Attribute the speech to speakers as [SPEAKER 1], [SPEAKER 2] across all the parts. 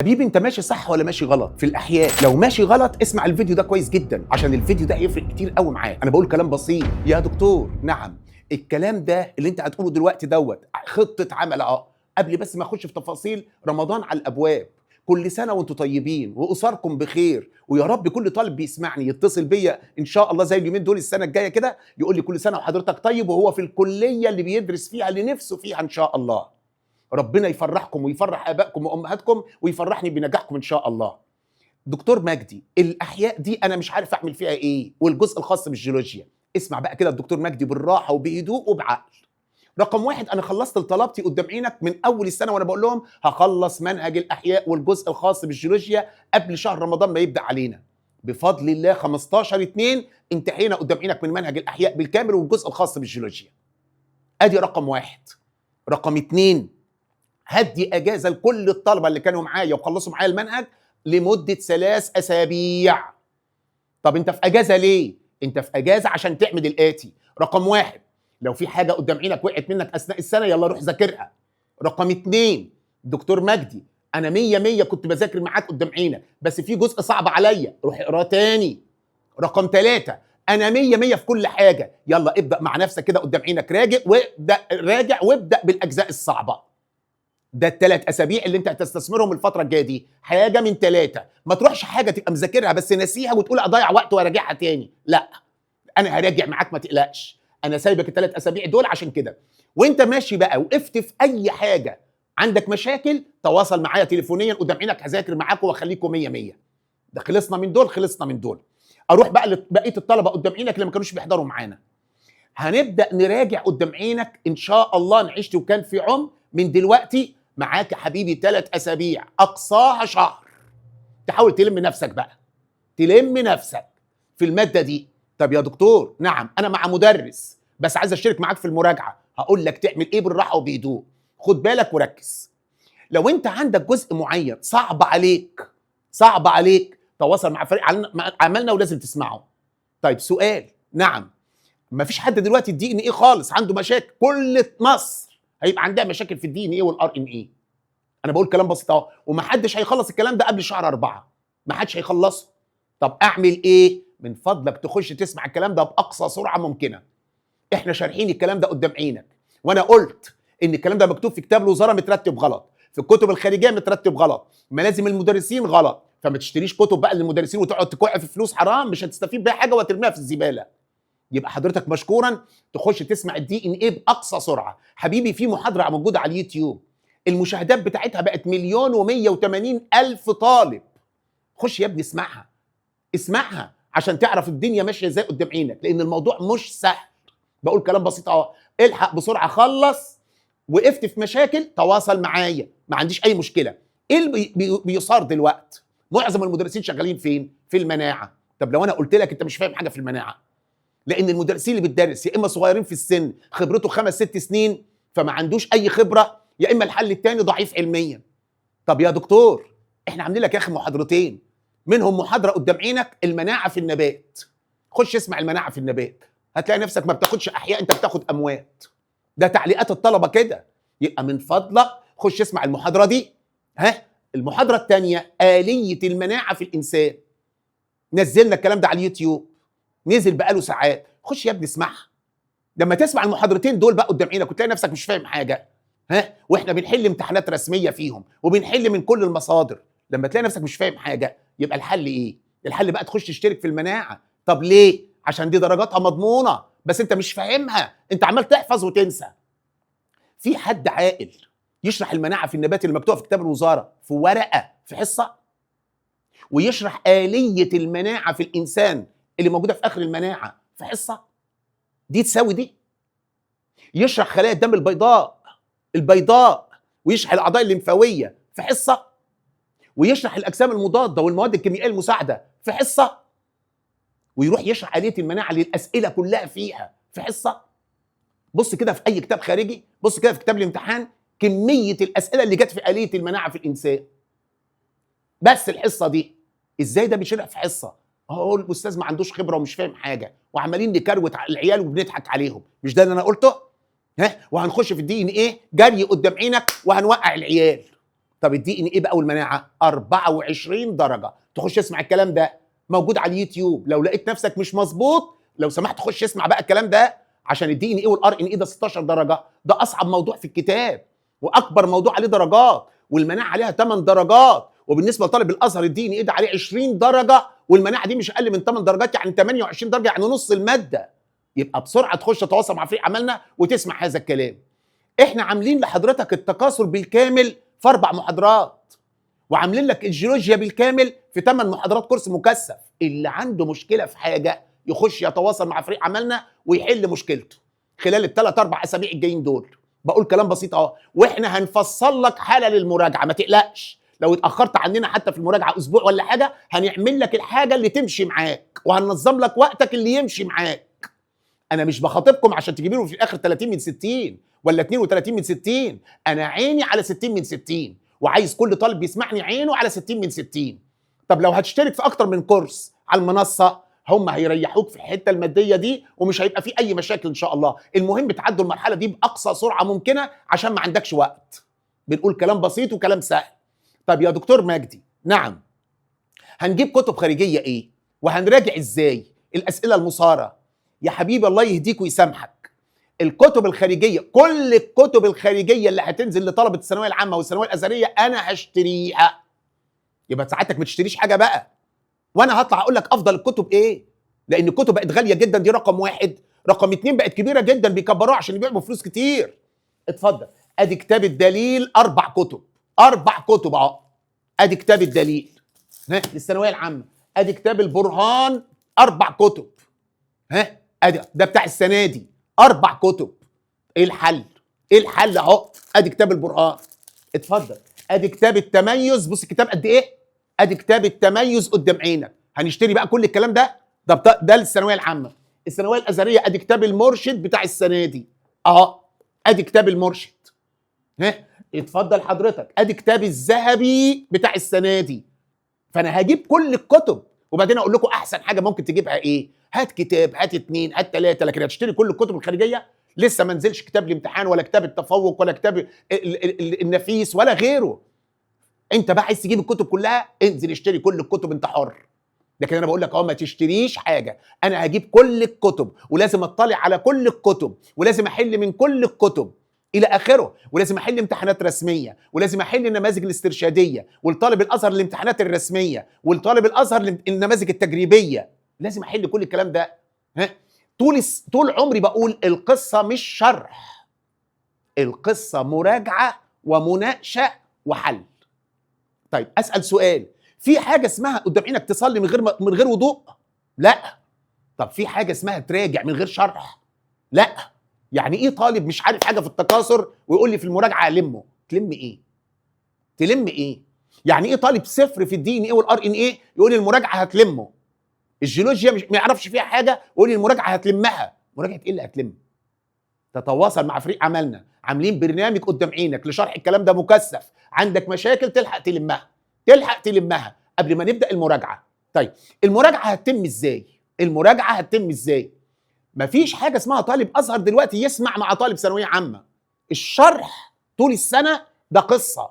[SPEAKER 1] حبيبي انت ماشي صح ولا ماشي غلط في الاحياء؟ لو ماشي غلط اسمع الفيديو ده كويس جدا، عشان الفيديو ده هيفرق كتير قوي معاك. انا بقول كلام بسيط يا دكتور. نعم، الكلام ده اللي انت هتقوله دلوقتي دوت خطة عمل. قبل بس ما اخش في تفاصيل، رمضان على الابواب، كل سنة وانتم طيبين واسركم بخير، ويا رب كل طالب بيسمعني يتصل بيا ان شاء الله زي اليومين دول السنة الجاية كده يقول لي كل سنة وحضرتك طيب، وهو في الكلية اللي بيدرس فيها اللي نفسه فيها ان شاء الله. ربنا يفرحكم ويفرح ابائكم وامهاتكم ويفرحني بنجاحكم ان شاء الله. دكتور مجدي، الاحياء دي انا مش عارف اعمل فيها ايه، والجزء الخاص بالجيولوجيا. اسمع بقى كده الدكتور مجدي بالراحة وبهدوء وبعقل. رقم واحد، انا خلصت لطلبتي قدام عينك من اول السنة وانا بقول لهم هخلص منهج الاحياء والجزء الخاص بالجيولوجيا قبل شهر رمضان ما يبدا علينا. بفضل الله 15/2 انتهينا قدام عينك من منهج الاحياء بالكامل والجزء الخاص بالجيولوجيا. ادي رقم واحد. رقم اتنين، هدي اجازه لكل الطلبة اللي كانوا معايا وخلصوا معايا المنهج لمدة 3 اسابيع. طب انت في اجازه ليه؟ انت في اجازه عشان تعمل الاتي. رقم واحد، لو في حاجة قدام عينك وقعت منك اثناء السنة يلا روح ذاكرها. رقم اتنين، دكتور مجدي انا 100 كنت بذاكر معاك قدام عينك، بس في جزء صعب عليا، روح اقراه تاني. رقم 3، انا 100 في كل حاجة، يلا ابدا مع نفسك كده قدام عينك، راجع وابدا، راجع وابدا بالاجزاء الصعبة. ده ال3 اسابيع اللي انت هتستثمرهم الفترة الجاية دي، حاجة من 3، ما تروحش حاجة تبقى مذاكرها بس ناسيها وتقول اضيع وقت وراجعها تاني، لا انا هراجع معاك ما تقلقش، انا سايبك ال3 اسابيع دول عشان كده. وانت ماشي بقى وقفت في اي حاجة عندك مشاكل تواصل معايا تليفونيا قدام عينك، هذاكر معاكم واخليكم 100. ده خلصنا من دول، خلصنا من دول. اروح بقى لبقية الطلبة قدام عينك اللي ما كانوش بيحضروا معانا. هنبدا نراجع قدام عينك ان شاء الله نعيش وكان في عمر من دلوقتي. معاك يا حبيبي 3 اسابيع اقصاها شهر، تحاول تلم نفسك بقى، تلم نفسك في المادة دي. طب يا دكتور، نعم انا مع مدرس بس عايز اشترك معاك في المراجعة، هقول لك تعمل ايه بالراحة وبهدوء. خد بالك وركز. لو انت عندك جزء معين صعب عليك، صعب عليك، تواصل مع فريق عملنا ولازم تسمعه. طيب سؤال، نعم ما فيش حد دلوقتي ال DNA خالص عنده مشاكل، كل مصر هيبقى عندها مشاكل في ال DNA وال RNA. انا بقول كلام بسيط اهو، ومحدش هيخلص الكلام ده قبل شهر 4، محدش هيخلصه. طب اعمل ايه؟ من فضلك تخش تسمع الكلام ده باقصى سرعة ممكنة. احنا شارحين الكلام ده قدام عينك، وانا قلت ان الكلام ده مكتوب في كتاب الوزارة مترتب غلط، في الكتب الخارجية مترتب غلط، ملازم المدرسين غلط، فما تشتريش كتب بقى للمدرسين وتقعد تكع في فلوس حرام مش هتستفيد بيها حاجة وترميها في الزبالة. يبقى حضرتك مشكورا تخش تسمع ال DNA باقصى سرعة. حبيبي في محاضرة موجودة على اليوتيوب المشاهدات بتاعتها بقت 1,180,000 طالب. خش يا ابني اسمعها، اسمعها عشان تعرف الدنيا ماشية ازاي قدام عينك، لان الموضوع مش سهل. بقول كلام بسيط اهو، الحق بسرعة خلص. وقفت في مشاكل تواصل معايا، ما عنديش اي مشكلة. ايه اللي بيصار دلوقتي؟ معظم المدرسين شغالين فين؟ في المناعة. طب لو انا قلت لك انت مش فاهم حاجة في المناعة، لان المدرسين اللي بتدرس يا اما صغيرين في السن خبرته 5-6 سنين فما عندوش اي خبره، يا اما الحل الثاني ضعيف علميا. طب يا دكتور احنا عاملين لك يا اخي محاضرتين، منهم محاضرة قدام عينك المناعة في النبات. خش اسمع المناعة في النبات، هتلاقي نفسك ما بتاخدش احياء، انت بتاخد اموات. ده تعليقات الطلبة كده. يبقى من فضلك خش اسمع المحاضرة دي. ها المحاضرة الثانية آلية المناعة في الانسان، نزلنا الكلام ده على اليوتيوب، نزل بقاله ساعات، خش يا ابني اسمعها. لما تسمع المحاضرتين دول بقى قدام عينك وتلاقي نفسك مش فاهم حاجة، ها واحنا بنحل امتحانات رسمية فيهم وبنحل من كل المصادر، لما تلاقي نفسك مش فاهم حاجة يبقى الحل ايه؟ الحل بقى تخش تشترك في المناعة. طب ليه؟ عشان دي درجاتها مضمونه، بس انت مش فاهمها، انت عمال تحفظ وتنسى. في حد عاقل يشرح المناعة في النبات اللي مكتوبة في كتاب الوزارة في ورقة في حصة، ويشرح آلية المناعة في الانسان اللي موجودة في اخر المناعة في حصة؟ دي تساوي دي؟ يشرح خلايا الدم البيضاء ويشرح الاعضاء الليمفاويه في حصة، ويشرح الاجسام المضادة والمواد الكيميائية المساعدة في حصة، ويروح يشرح آلية المناعة للاسئلة كلها فيها في حصة. بص كده في اي كتاب خارجي، بص كده في كتاب الامتحان، كمية الاسئلة اللي جت في آلية المناعة في الانسان بس الحصة دي. ازاي ده بيشرح في حصة؟ هو الاستاذ ما عندوش خبره ومش فاهم حاجة، وعمالين نكروت على العيال وبنضحك عليهم. مش ده اللي انا قلته؟ ها وهنخش في ال DNA جري قدام عينك وهنوقع العيال. طب ال DNA بقى والمناعة 24 درجه. تخش اسمع الكلام ده موجود على اليوتيوب. لو لقيت نفسك مش مظبوط لو سمحت خش اسمع بقى الكلام ده، عشان ال DNA وال RNA ده 16 درجه، ده اصعب موضوع في الكتاب واكبر موضوع عليه درجات، والمناعة عليها 8 درجات. وبالنسبة لطالب الازهر ال DNA ده عليه 20 درجه، والمناعة دي مش اقل من 8 درجات، يعني 28 درجه، يعني نص المادة. يبقى بسرعة تخش تتواصل مع فريق عملنا وتسمع هذا الكلام. احنا عاملين لحضرتك التكاثر بالكامل في 4 محاضرات، وعاملين لك الجيولوجيا بالكامل في 8 محاضرات كورس مكثف. اللي عنده مشكلة في حاجة يخش يتواصل مع فريق عملنا ويحل مشكلته خلال الثلاث 4 اسابيع الجايين دول. بقول كلام بسيط اهو، واحنا هنفصل لك حاله للمراجعة، ما تقلقش. لو اتاخرت عننا حتى في المراجعة اسبوع ولا حاجة، هنعمل لك الحاجة اللي تمشي معاك، وهننظم لك وقتك اللي يمشي معاك. انا مش بخاطبكم عشان تجيبوا في الاخر 30 من 60 ولا 32 من 60، انا عيني على 60 من 60، وعايز كل طالب بيسمعني عينه على 60 من 60. طب لو هتشترك في اكتر من كورس على المنصة، هم هيريحوك في الحتة المادية دي، ومش هيبقى في اي مشاكل ان شاء الله. المهم تعدوا المرحلة دي باقصى سرعة ممكنة عشان ما عندكش وقت. بنقول كلام بسيط وكلام سهل. طب يا دكتور مجدي، نعم، هنجيب كتب خارجية ايه؟ وهنراجع ازاي؟ الاسئلة المثاره. يا حبيبي الله يهديك ويسامحك، الكتب الخارجية، كل الكتب الخارجية اللي هتنزل لطلبه الثانوية العامة والثانويه الازهريه انا هشتريها. يبقى ساعتك ما تشتريش حاجة بقى، وانا هطلع اقول لك افضل الكتب ايه، لان الكتب بقت غالية جدا، دي رقم 1. رقم 2 بقت كبيرة جدا، بيكبروها عشان يبيعوا بفلوس كتير. اتفضل، ادي كتاب الدليل، 4 كتب، 4 كتب اهو. ادي كتاب الدليل ها للثانويه العامة، ادي كتاب البرهان، 4 كتب ها، ادي ده بتاع السنة دي، 4 كتب. ايه الحل؟ ايه الحل اهو؟ ادي كتاب البرهان، اتفضل. ادي كتاب التميز، بص الكتاب قد ايه؟ ادي كتاب التميز قدام عينك. هنشتري بقى كل الكلام ده؟ ده للثانويه العامة. الثانوية الازهريه ادي كتاب المرشد بتاع السنة دي اهو، ادي كتاب المرشد ها، اتفضل حضرتك. ادي كتاب الذهبي بتاع السنة دي. فانا هجيب كل الكتب وبعدين اقول لكم احسن حاجة ممكن تجيبها ايه. هات كتاب، هات 2، هات 3، لكن هتشتري كل الكتب الخارجية؟ لسه ما نزلش كتاب الامتحان ولا كتاب التفوق ولا كتاب النفيس ولا غيره. انت بقى عايز تجيب الكتب كلها، انزل اشتري كل الكتب، انت حر. لكن انا بقول لك اهو، ما تشتريش حاجة، انا هجيب كل الكتب، ولازم اطلع على كل الكتب، ولازم احل من كل الكتب الى اخره، ولازم احل امتحانات رسمية، ولازم احل النماذج الاسترشاديه، والطالب الازهر الامتحانات الرسمية، والطالب الازهر النماذج التجريبية، لازم احل كل الكلام ده. ها، طول عمري بقول القصة مش شرح، القصة مراجعه ومناقشة وحل. طيب اسال سؤال، في حاجة اسمها قدام عينك تصلي من غير وضوء؟ لا. طب في حاجة اسمها تراجع من غير شرح؟ لا. يعني ايه طالب مش عارف حاجة في التكاثر ويقول لي في المراجعة المه؟ تلم ايه؟ تلم ايه؟ يعني ايه طالب صفر في ال DNA وال RNA يقول لي المراجعة هتلمه؟ الجيولوجيا مش ما يعرفش فيها حاجة ويقول لي المراجعة هتلمها. مراجعه ايه اللي هتلم؟ تتواصل مع فريق عملنا، عاملين برنامج قدام عينك لشرح الكلام ده مكثف. عندك مشاكل تلحق تلمها، تلحق تلمها قبل ما نبدا المراجعة. طيب المراجعة هتتم ازاي؟ المراجعة هتتم ازاي؟ مفيش حاجة اسمها طالب ازهر دلوقتي يسمع مع طالب ثانوية عامة. الشرح طول السنة ده قصة،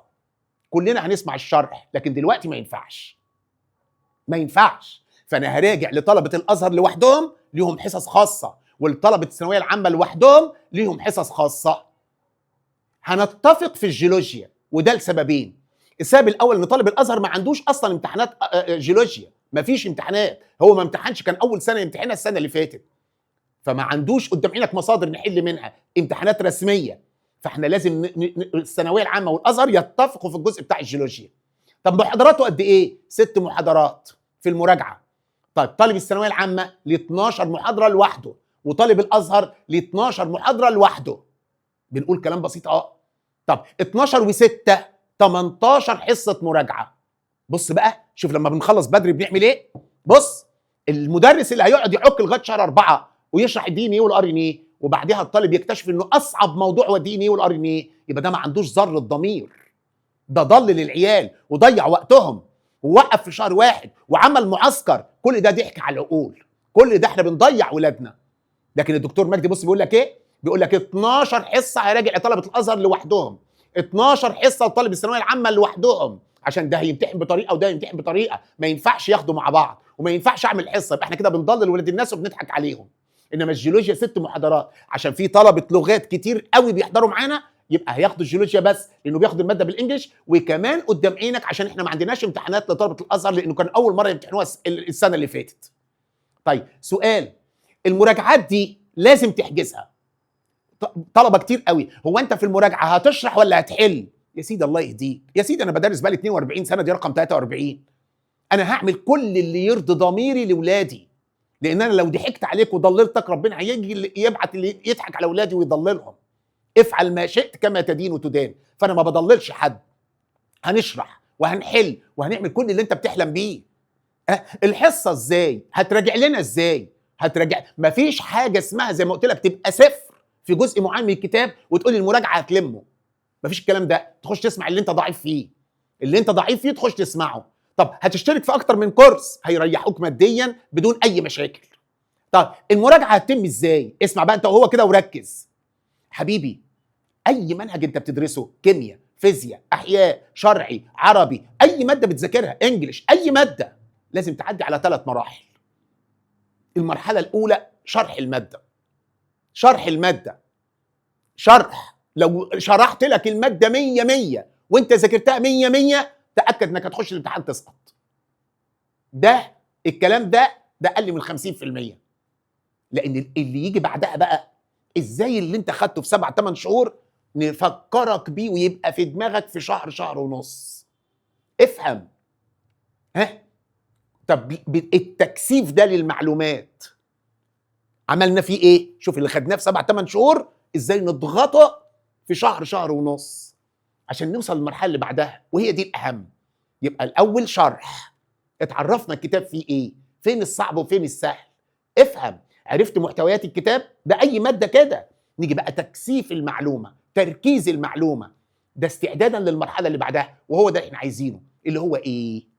[SPEAKER 1] كلنا هنسمع الشرح، لكن دلوقتي ما ينفعش، ما ينفعش. فانا هراجع لطلبه الازهر لوحدهم ليهم حصص خاصة، ولطلبه الثانوية العامة لوحدهم ليهم حصص خاصة. هنتفق في الجيولوجيا، وده لسببين. السبب الاول ان طالب الازهر ما عندوش اصلا امتحانات جيولوجيا، ما فيش امتحانات، هو ما امتحنش، كان اول سنة يمتحنها السنة اللي فاتت، فما عندوش قدام عينك مصادر نحل منها امتحانات رسمية. فاحنا لازم الثانوية العامة والازهر يتفقوا في الجزء بتاع الجيولوجيا. طب محاضراته قد ايه؟ 6 محاضرات في المراجعة. طيب طالب الثانوية العامة ل 12 محاضرة لوحده، وطالب الازهر ل 12 محاضرة لوحده. بنقول كلام بسيط اه. طب 12 و6 18 حصة مراجعه. بص بقى، شوف لما بنخلص بدري بنعمل ايه. بص، المدرس اللي هيقعد يعك لغاية شهر 4 ويشرح ال DNA وال RNA، وبعدها الطالب يكتشف انه اصعب موضوع هو ال DNA وال RNA، يبقى ده ما عندوش ذره ضمير. ده ضل للعيال وضيع وقتهم ووقف في شهر 1 وعمل معسكر. كل ده ضحك على العقول، كل ده احنا بنضيع ولادنا. لكن الدكتور مجدي بص بيقول لك ايه؟ بيقول لك 12 حصة هيراجع طلبه الازهر لوحدهم، 12 حصة لطالب الثانوية العامة لوحدهم، عشان ده هيمتحن بطريقة وده هيمتحن بطريقة، ما ينفعش ياخدوا مع بعض، وما ينفعش اعمل حصة، يبقى احنا كده بنضلل ولاد الناس وبنضحك عليهم. انما الجيولوجيا 6 محاضرات، عشان في طلبه لغات كتير قوي بيحضروا معانا، يبقى هياخدوا الجيولوجيا بس لانه بياخد المادة بال English، وكمان قدام عينك عشان احنا ما عندناش امتحانات لطلبه الازهر لانه كان اول مرة يمتحنوها السنة اللي فاتت. طيب سؤال، المراجعات دي لازم تحجزها. طلبه كتير قوي، هو انت في المراجعة هتشرح ولا هتحل؟ يا سيدي الله يهديك، يا سيدي انا بدرس بقالي 42 سنة، دي رقم 43. انا هعمل كل اللي يرضي ضميري لاولادي، لان انا لو ضحكت عليك وضللتك ربنا هيجي يبعت اللي يضحك على اولادي ويضللهم. افعل ما شئت كما تدين تدان، فانا ما بضللش حد. هنشرح وهنحل وهنعمل كل اللي انت بتحلم بيه. الحصة ازاي؟ هتراجع لنا ازاي؟ هتراجع، مفيش حاجة اسمها زي ما قلت لك تبقى صفر في جزء معين من الكتاب وتقول لي المراجعة هتلمه. مفيش الكلام ده، تخش تسمع اللي انت ضعيف فيه، اللي انت ضعيف فيه تخش تسمعه. طب هتشترك في اكتر من كورس هيريحوك ماديا بدون اي مشاكل. طب المراجعة هتتم ازاي؟ اسمع بقى انت وهو كده وركز حبيبي. اي منهج انت بتدرسه، كيمياء، فيزياء، احياء، شرعي، عربي، اي مادة بتذاكرها، English، اي مادة لازم تعدي على 3 مراحل. المرحلة الاولى شرح المادة. شرح المادة، شرح. لو شرحت لك المادة 100 100 وانت ذاكرتها 100 100، تاكد انك هتخش الامتحان تسقط. ده الكلام ده اقل من 50%. لان اللي يجي بعدها بقى ازاي اللي انت خدته في 7 8 شهور نفكرك بيه ويبقى في دماغك في شهر، شهر ونص. افهم. ها؟ طب التكثيف ده للمعلومات عملنا فيه ايه؟ شوف اللي خدناه في 7 8 شهور ازاي نضغطه في شهر، شهر ونص عشان نوصل للمرحلة اللي بعدها، وهي دي الاهم. يبقى الاول شرح، اتعرفنا الكتاب فيه ايه، فين الصعب وفين السهل، افهم، عرفت محتويات الكتاب ده اي مادة كده. نيجي بقى تكثيف المعلومة، تركيز المعلومة، ده استعدادا للمرحلة اللي بعدها، وهو ده اللي احنا عايزينه، اللي هو ايه؟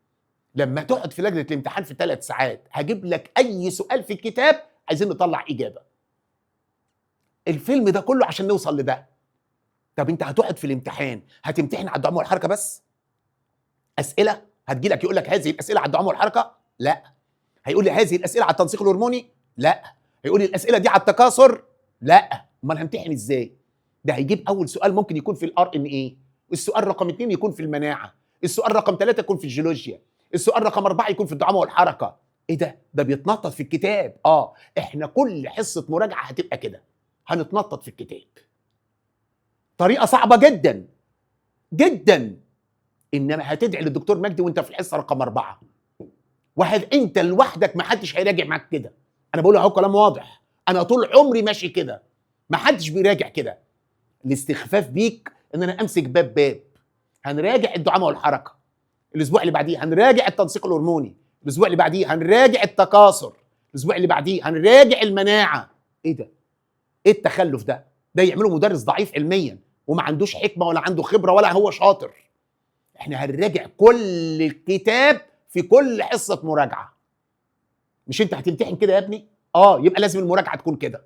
[SPEAKER 1] لما تقعد في لجنة الامتحان في 3 ساعات هجيب لك اي سؤال في الكتاب عايزين نطلع اجابه. الفيلم ده كله عشان نوصل لده. طب انت هتقعد في الامتحان هتمتحن على الدعامه والحركة بس؟ اسئلة هتجيلك يقول لك هذه الاسئلة على الدعامه والحركة؟ لا. هيقول لي هذه الاسئلة على التنسيق الهرموني؟ لا. هيقول لي الاسئلة دي على التكاثر؟ لا. امال همتحن ازاي؟ ده هيجيب اول سؤال ممكن يكون في ال RNA، السؤال رقم 2 يكون في المناعة، السؤال رقم 3 يكون في الجيولوجيا، السؤال رقم 4 يكون في الدعامه والحركة. ايه ده؟ ده بيتنطط في الكتاب. احنا كل حصة مراجعه هتبقى كده، هنتنطط في الكتاب. طريقه صعبة جدا جدا، انما هتدعي للدكتور مجدي وانت في الحصة رقم 4. واحد انت لوحدك ما حدش هيراجع معاك كده. انا بقول اهو كلام واضح، انا طول عمري ماشي كده، ما حدش بيراجع كده. الاستخفاف بيك ان انا امسك باب باب. هنراجع الدعامه والحركة الاسبوع اللي بعديه، هنراجع التنسيق الهرموني الاسبوع اللي بعديه، هنراجع التكاثر الاسبوع اللي بعديه، هنراجع المناعة. ايه ده؟ ايه التخلف ده؟ ده يعمله مدرس ضعيف علميا وما عندوش حكمه ولا عنده خبره ولا هو شاطر. احنا هنراجع كل الكتاب في كل حصة مراجعه. مش انت هتمتحن كده يا ابني؟ يبقى لازم المراجعة تكون كده.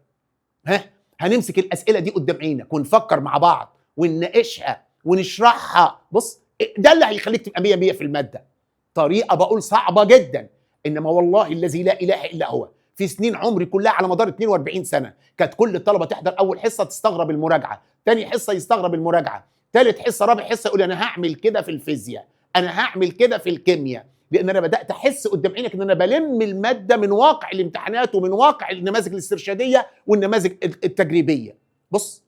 [SPEAKER 1] ها؟ هنمسك الاسئلة دي قدام عينك ونفكر مع بعض ونناقشها ونشرحها. بص، ده اللي هيخليك تبقى 100 100 في المادة. طريقه بقول صعبة جدا، انما والله الذي لا اله الا هو في سنين عمري كلها على مدار 42 سنة كانت كل الطلبة تحضر اول حصة تستغرب المراجعة، تاني حصة يستغرب المراجعة، تالت حصة، رابع حصة يقول انا هعمل كده في الفيزياء، انا هعمل كده في الكيمياء، لان انا بدات احس قدام عينك ان انا بلم المادة من واقع الامتحانات ومن واقع النماذج الاسترشاديه والنماذج التجريبية. بص،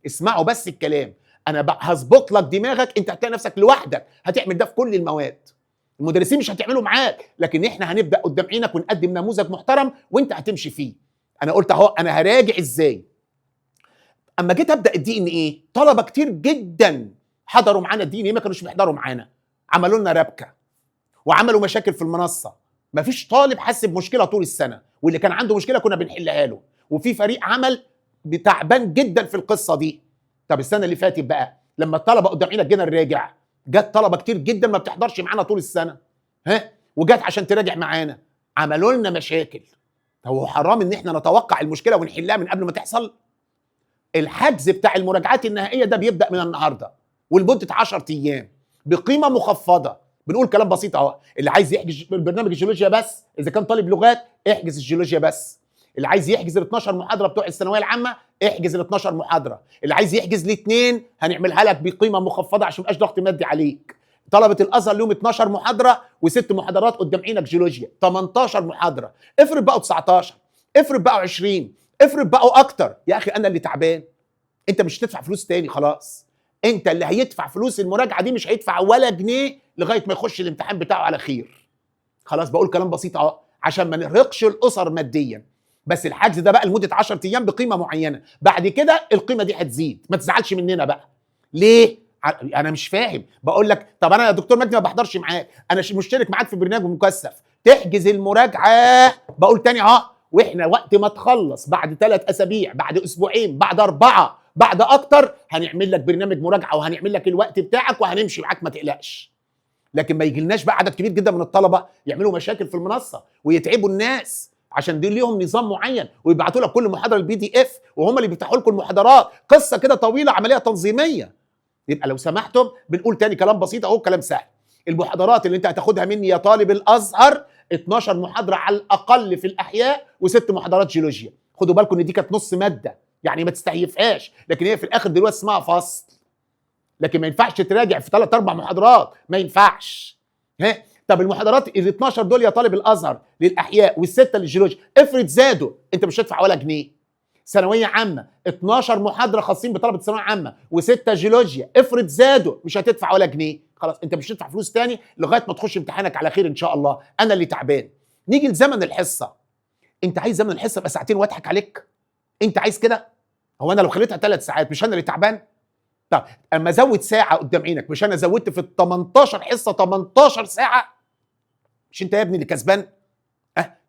[SPEAKER 1] اسمعوا بس الكلام، انا هظبط لك دماغك، انت هتلاقي نفسك لوحدك هتعمل ده في كل المواد. المدرسين مش هتعمله معاك، لكن احنا هنبدا قدام عينك ونقدم نموذج محترم وانت هتمشي فيه. انا قلت اهو انا هراجع ازاي. اما جيت ابدا ال DNA، طلبه كتير جدا حضروا معانا ال DNA ما كانوش بيحضروا معانا، عملوا لنا ربكه وعملوا مشاكل في المنصة. مفيش طالب حس بمشكلة طول السنة، واللي كان عنده مشكلة كنا بنحلها له، وفي فريق عمل تعبان جدا في القصة دي. طب السنة اللي فاتت بقى لما الطلبة قدام عينك جينا نراجع، جت طلبه كتير جدا ما بتحضرش معانا طول السنة، ها، وجت عشان تراجع معانا، عملوا لنا مشاكل. هو حرام ان احنا نتوقع المشكلة ونحلها من قبل ما تحصل؟ الحجز بتاع المراجعات النهائية ده بيبدا من النهارده. ولمده 10 ايام بقيمة مخفضة. بنقول كلام بسيط اهو، اللي عايز يحجز برنامج الجيولوجيا بس، اذا كان طالب لغات احجز الجيولوجيا بس، اللي عايز يحجز ال 12 محاضرة بتوع الثانوية العامة احجز ال 12 محاضرة، اللي عايز يحجز الاثنين هنعملها لك بقيمة مخفضة عشان ما يبقاش ضغط مادي عليك. طلبه الازهر لهم 12 محاضرة وست محاضرات قدام عينك جيولوجيا، 18 محاضرة، افرض بقوا 19، افرض بقوا 20، افرض بقوا اكتر، يا اخي انا اللي تعبان، انت مش هتدفع فلوس تاني خلاص، انت اللي هيدفع فلوس المراجعة دي مش هيدفع ولا جنيه لغاية ما يخش الامتحان بتاعه على خير. خلاص بقول كلام بسيط اهو عشان ما نرهقش الاسر ماديا. بس الحجز ده بقى لمدة 10 ايام بقيمة معينة، بعد كده القيمة دي هتزيد، ما تزعلش مننا بقى. ليه؟ انا مش فاهم. بقول لك طب انا يا دكتور مجدي ما بحضرش معاك، انا مشترك معاك في برنامج مكثف، تحجز المراجعة، بقول تاني اهو، واحنا وقت ما تخلص بعد 3 اسابيع، بعد اسبوعين، بعد 4، بعد اكتر، هنعمل لك برنامج مراجعه وهنعمل لك الوقت بتاعك وهنمشي معاك ما تقلقش. لكن ما يجيلناش بقى عدد كبير جدا من الطلبة يعملوا مشاكل في المنصة ويتعبوا الناس، عشان دي ليهم نظام معين ويبعتوا لك كل محاضرة ال PDF وهم اللي بيفتحوا لكم المحاضرات، قصة كده طويلة، عملية تنظيميه. يبقى لو سمحتم بنقول تاني كلام بسيط اهو، كلام سهل. المحاضرات اللي انت هتاخدها مني يا طالب الازهر 12 محاضرة على الاقل في الاحياء وست محاضرات جيولوجيا. خدوا بالكم ان دي كانت نص مادة، يعني ما تستهيفهاش، لكن هي في الاخر دلوقتي اسمها فصل. لكن ما ينفعش تراجع في 3 4 محاضرات، ما ينفعش. ها طب المحاضرات ال 12 دول يا طالب الازهر للاحياء والستة للجيولوجيا، افرض زادوا، انت مش هتدفع ولا جنيه. ثانوية عامة 12 محاضرة خاصين بطلبه ثانوية عامة وستة جيولوجيا، افرض زادوا، مش هتدفع ولا جنيه. خلاص انت مش هتدفع فلوس تاني لغاية ما تخش امتحانك على خير ان شاء الله. انا اللي تعبان. نيجي لزمن الحصة. انت عايز زمن الحصة يبقى ساعتين واضحك عليك؟ انت عايز كده؟ هو انا لو خليتها 3 ساعات مش انا اللي تعبان؟ طب اما ازود ساعة قدام عينك، مش انا زودت في ال 18 حصة 18 ساعة؟ مش انت يا ابني اللي كسبان؟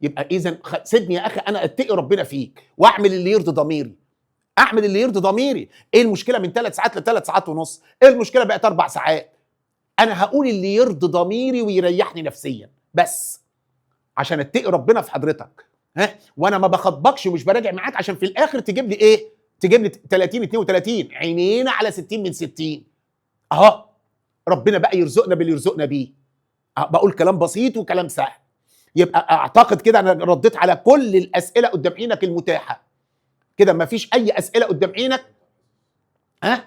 [SPEAKER 1] يبقى اذا سيبني يا اخي انا اتقي ربنا فيك واعمل اللي يرضي ضميري. اعمل اللي يرضي ضميري. ايه المشكلة من 3 ساعات ل3 ساعات ونص؟ ايه المشكلة بقت 4 ساعات؟ انا هقول اللي يرضي ضميري ويريحني نفسيا بس، عشان اتقي ربنا في حضرتك. ها وانا ما بخطبكش ومش براجع معاك عشان في الاخر تجيب لي ايه؟ تجيب لي 30 32، عينينا على 60 من 60. اهو ربنا بقى يرزقنا باللي يرزقنا بيه. بقول كلام بسيط وكلام سهل. يبقى اعتقد كده انا رديت على كل الاسئلة قدام عينك المتاحة. كده ما فيش اي اسئلة قدام عينك. ها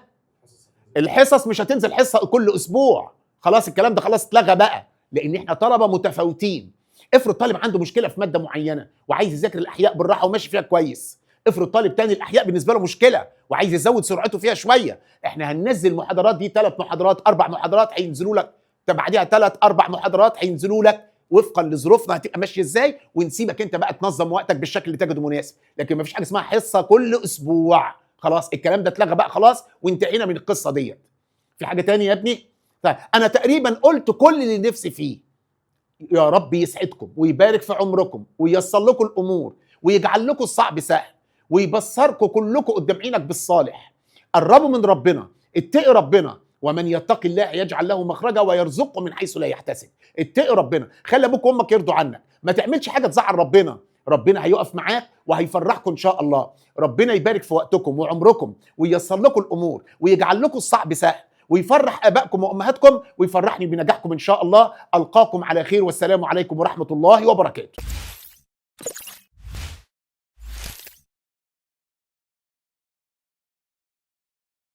[SPEAKER 1] الحصص مش هتنزل حصة كل اسبوع، خلاص الكلام ده خلاص اتلغى بقى، لان احنا طلبه متفاوتين. افرض طالب عنده مشكلة في مادة معينة وعايز يذاكر الاحياء بالراحة وماشي فيها كويس، افرض طالب تاني الاحياء بالنسبة له مشكلة وعايز يزود سرعته فيها شوية، احنا هننزل المحاضرات دي 3 محاضرات 4 محاضرات هينزلوا لك، طب بعديها 3 4 محاضرات هينزلوا لك وفقا لظروفنا هتبقى ماشية ازاي، ونسيبك انت بقى تنظم وقتك بالشكل اللي تجده مناسب. لكن ما فيش حاجة اسمها حصة كل اسبوع، خلاص الكلام ده اتلغى بقى خلاص وانتهينا من القصة ديت. في حاجة تانية يا ابني؟ طيب انا تقريبا قلت كل اللي نفسي فيه. يا رب يسعدكم ويبارك في عمركم وييسر لكم الامور ويجعل لكم الصعب سهل ويبصركم كلكم قدام عينك بالصالح. قربوا من ربنا، اتقي ربنا، ومن يتقي الله يجعل له مخرجا ويرزقه من حيث لا يحتسب. اتقي ربنا، خلي ابوك وامك يرضوا عنك، ما تعملش حاجة تزعل ربنا، ربنا هيقف معاك وهيفرحكم ان شاء الله. ربنا يبارك في وقتكم وعمركم وييسر لكم الامور ويجعل لكم الصعب سهل ويفرح ابائكم وامهاتكم ويفرحني بنجاحكم ان شاء الله. القاكم على خير والسلام عليكم ورحمة الله وبركاته.